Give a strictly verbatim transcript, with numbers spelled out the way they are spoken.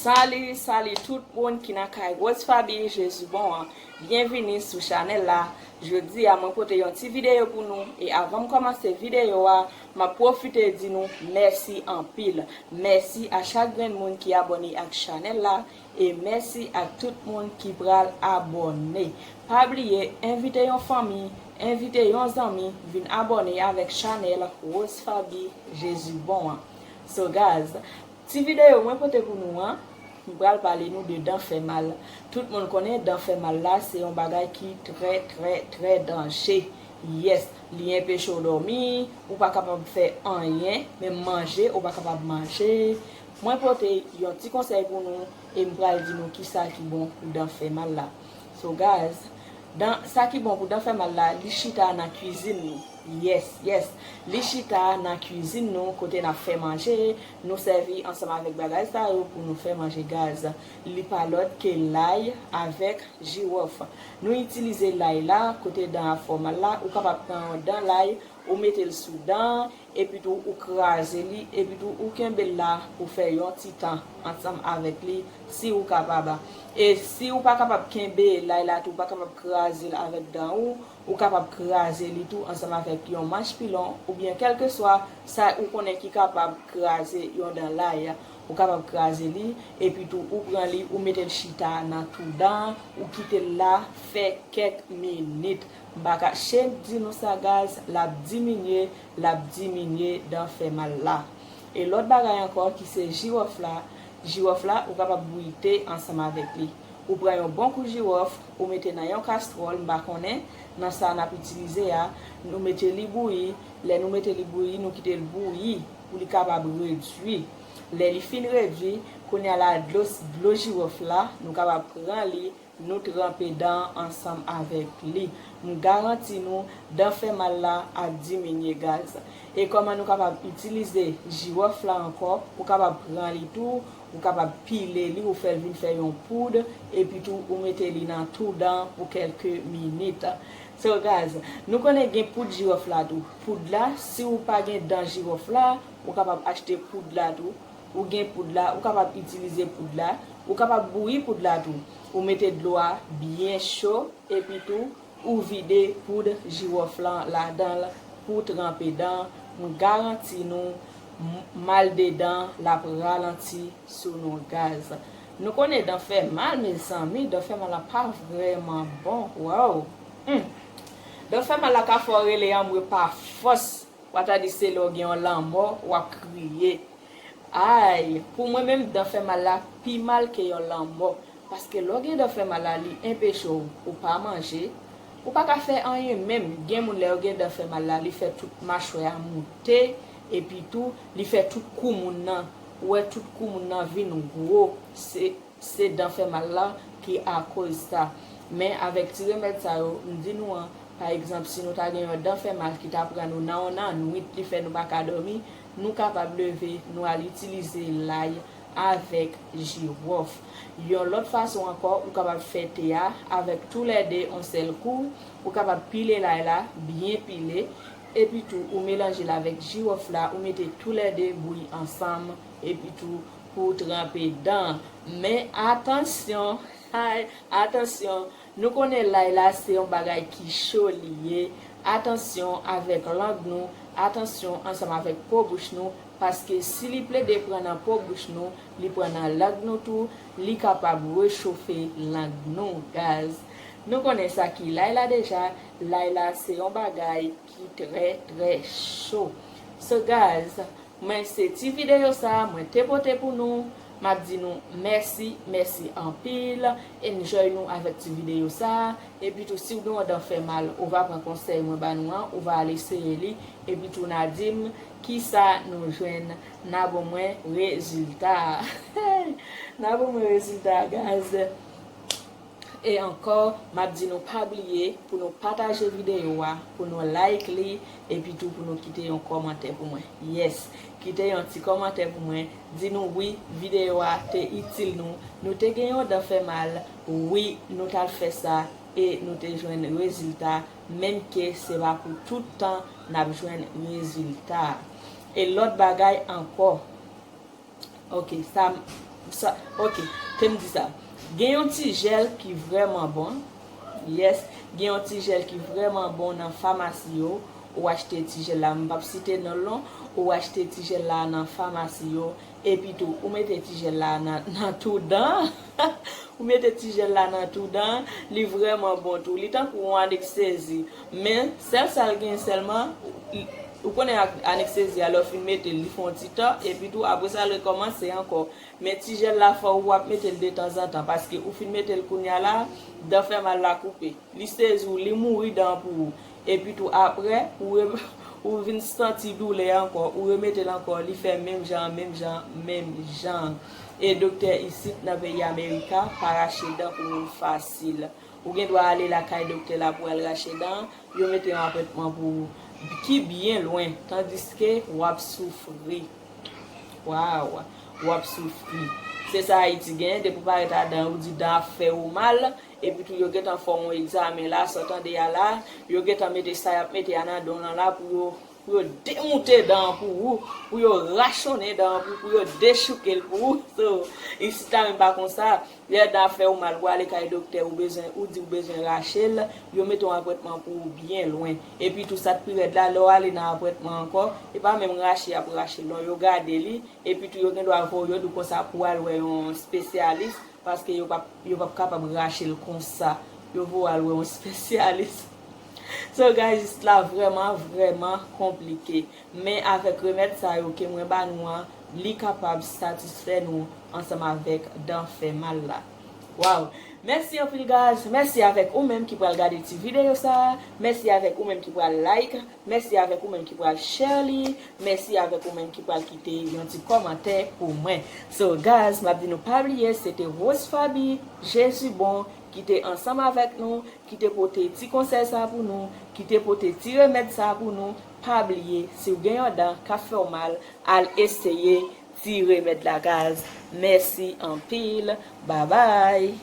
Sali, sali tout moun ki nan kay Rose Faby Jezi Bon an. Byenvini sou chanèl la. Jodi a, mwen pote yon ti videyo pou nou. E avan m kòmanse videyo a, m ap pwofite di nou mèsi anpil. Mèsi a chak grenn moun ki abòne ak chanèl la. E mèsi ak tout moun ki pral abòne. Pa bliye, envite yon fanmi, envite yon zanmi, vin abòne avèk chanèl Rose Faby Jezi Bon an. So guys, ti videyo mwen pote pou nou an, m pral pale nou de dan fè mal. Tout moun konnen dan fè mal la se yon bagay ki trè, trè, trè danje. Yes, li enpeche w dòmi, ou pa kapab fè anyen, menm manje, ou pa kapab manje. Mwen pote yon ti konsèy pou nou e m pral di nou kisa ki bon pou dan fè mal la. So guys, dan, sa ki bon pou dan fè mal la, li chita nan kwizin nou. Yes, yes. Li chita nan kwizin nou kote n ap fè manje, nou sèvi ansanm avèk bagay sa yo pou nou fè manje guys. Li pa lòt ke lay avèk jiwòf. Nou itilize lay la kote dan ap fè w mal la, ou kapab pran yon dan lay, ou mete l sou dan, epi tou ou kraze li, epi tou ou kenbe l la pou fè yon ti tan ansanm avèk li, si ou kapab. E si ou pa kapab kenbe lay la tou, ou pa kapab kraze l avèk dan ou, ou kapab kraze li tou ansanm avèk yon mach pilon, oubyen kèlkeswa sa ou konnen ki kapab kraze yon dan lay. Ou kapab kraze li, epi tou ou pran li, ou mete l chita nan tou dan, ou kite l la fè kèk minit. M pa kache di nou sa guys, l ap diminye, l ap diminye dan fè mal la. E lòt bagay ankò ki se jiwòf la, jiwòf la ou kapab bouyi te ansanm avèk li. Ou pran yon bon kou jiwòf, ou mete nan yon kastròl, m pa konnen, nan sa n ap itilize a, nou mete li bouyi, lè nou mete li bouyi, nou kite l bouyi pou li kapab redwi. Lè li fin redwi, kounye a la dlo, dlo jiwòf la, nou kapab pran li, nou tranpe dan ansanm avèk li. M garanti nou, dan fè mal la ap diminye guys. E kòman nou kapab itilize jiwòf la ankò? Ou kapab pran li tou, ou kapab pile li, ou fè l vin fè yon poud, epi tou ou mete li nan tou dan pou kèlke minit. So guys, nou konnen gen poud jiwòf la tou. Poud la, si ou pa gen dan jiwòf la, ou kapab achte poud la tou. Ou gen poud la, ou kapab itilize poud la, ou kapab bouyi poud la tou. Ou mete dlo a byen cho, epi tou ou vide poud jiwòf lan ladan l pou tranpe dan. M garanti nou, m-, maldedan l ap ralanti sou nou guys. Nou konnen dan fè mal, mezanmi, dan fè mal la pa vrèman bon. Wow! Hmm. Dan fè mal la ka fè w rele anmwe pa fòs. W a ta di se lè w gen yon lanmò, w ap kriye. Ay, pou mwen menm, dan fè mal la pi mal ke yon lanmò. Paske lè w gen dan fè mal la, li enpeche w, ou pa manje, ou pa ka fè anyen menm. Gen moun lè yo gen dan fè mal la, li fè tout machwè a moute, epi tou, li fè tout kou moun nan. Ou wè tout kou moun nan vin gwo. Se, se dan fè mal la ki akoz sa. Men avèk ti remèd sa yo, m di nou an, pa egzanp, si nou ta gen yon dan fè mal ki ta pran nou nan yon nannwit, li fè nou pa ka dòmi, nou kapab leve, nou al itilize lay avèk jiwòf. Yon lòt fason ankò, ou kapab fè te a avèk toulède yon sèl kou, ou kapab pile lay la, byen pile, epi tou ou melanje l avèk jiwòf la, ou mete toulède bouyi ansanm, epi tou pou w tranpe dan. Men atansyon, ay, atansyon, nou konnen lay la se yon bagay ki cho li ye. Atansyon avèk lang nou, atansyon ansanm avèk po bouch nou, paske si li plede pran nan po bouch nou, li pran nan lang nou tou, li kapab rechofe lang nou, guys. Nou konnen sa ki lay la deja, lay la se yon bagay ki trè, trè cho. So, guys, mwen se ti videyo sa a mwen te pote pou nou. M ap di nou mèsi, mèsi anpil. Enjoy nou avèk ti videyo sa a. Epi tou, si w gen yon dan fè mal, ou va pran konsèy mwen ba nou an, ou va al eseye li. Epi tou, n a di m kisa nou jwenn, n a ban mwen rezilta a. N a ban mwen rezilta a, guys. E ankò, m ap di nou pa bliye pou nou pataje videyo a, pou nou like li, epi tou pou nou kite yon kòmantè pou mwen. Yes, kite yon ti kòmantè pou mwen. Di nou wi, videyo a te itil nou. Nou te gen yon dan fè mal. Wi, nou t al fè sa e nou te jwenn rezilta, menm ke se pa pou tout tan n ap jwenn rezilta. E lòt bagay ankò, Ok, sa m-, Sa, ok, te m di sa. Gen yon ti jèl ki vrèman bon. Yes, gen yon ti jèl ki vrèman bon nan famasi yo. Ou achte ti jèl la, m p ap site non l non. Ou achte ti jèl la nan famasi yo. Epi tou, ou mete ti jèl la nan, nan tou dan. Ou mete ti jèl la nan tou dan. Li vrèman bon tou. Li tankou yon aneksezi. Men, sèl sa l gen sèlman, ou konnen aneksezi a, lè w fin mete l, li fè yon ti tan. Epi tou, apre sa, l rekòmanse ankò. Men ti jèl la fò ou ap mete l detanzantan, paske ou fin mete l kounye a la, dan fè mal la koupe. Li sezi w, li mouri dan an pou ou. Epi tou apre, ou, re- ou vin santi doulè ankò, ou remete l ankò, li fè menm jan, menm jan, menm jan. E doktè isit nan peyi Amerika pa rache dan pou moun fasil. Ou gen dwa ale lakay doktè la pou al rache dan, yo mete yon apwentman pou ou ki byen lwen, tandiske w ap soufri. Waw, w ap soufri. Se sa Ayiti gen, depi w parèt adan, ou di dan ap fè ou mal, epi tou yo gentan fè w yon egzamen la, sa w tande a la, yo gentan mete sa y ap mete a nan dan w lan la pou yo, pou yo demoute dan an pou ou, pou yo rachonnen dan an pou, pou yo dechouke l pou ou. So, isit la menm pa konsa. Lè dan ap fè ou mal, ou ale kay doktè, ou bezwen, ou di ou bezwen rache l, yo mete yon apwentman pou ou byen lwen. Epi tou sa k pi rèd la, lè w ale nan apwentman ankò, e pa menm rache y ap rache l non, yo gade li, epi tou yo gen dwa voye w, yo di w konsa pou w al wè yon espesyalis, paske yo p ap, yo p ap kapab rache l konsa. Yo voye w al wè yon espesyalis. So guys, isit la vrèman, vrèman konplike. Men avèk remèd sa yo ke mwen ba nou an, li kapab satisfè nou ansanm avèk dan fè mal la. Waw! Mèsi anpil guys. Mèsi avèk ou menm ki pral gade ti videyo sa. Mèsi avèk ou menm ki pral like. Mèsi avèk ou menm ki pral share li. Mèsi avèk ou menm ki pral kite yon ti kòmantè pou mwen. So guys, m ap di nou pa bliye, se te Rose Faby, Jezi bon, ki te ansanm avèk nou, ki te pote ti konsèy sa pou nou, ki te pote ti remèd sa pou nou. Pa bliye, si w gen yon dan k ap fè w mal, al eseye ti remèd la guys. Mèsi anpil. Babay.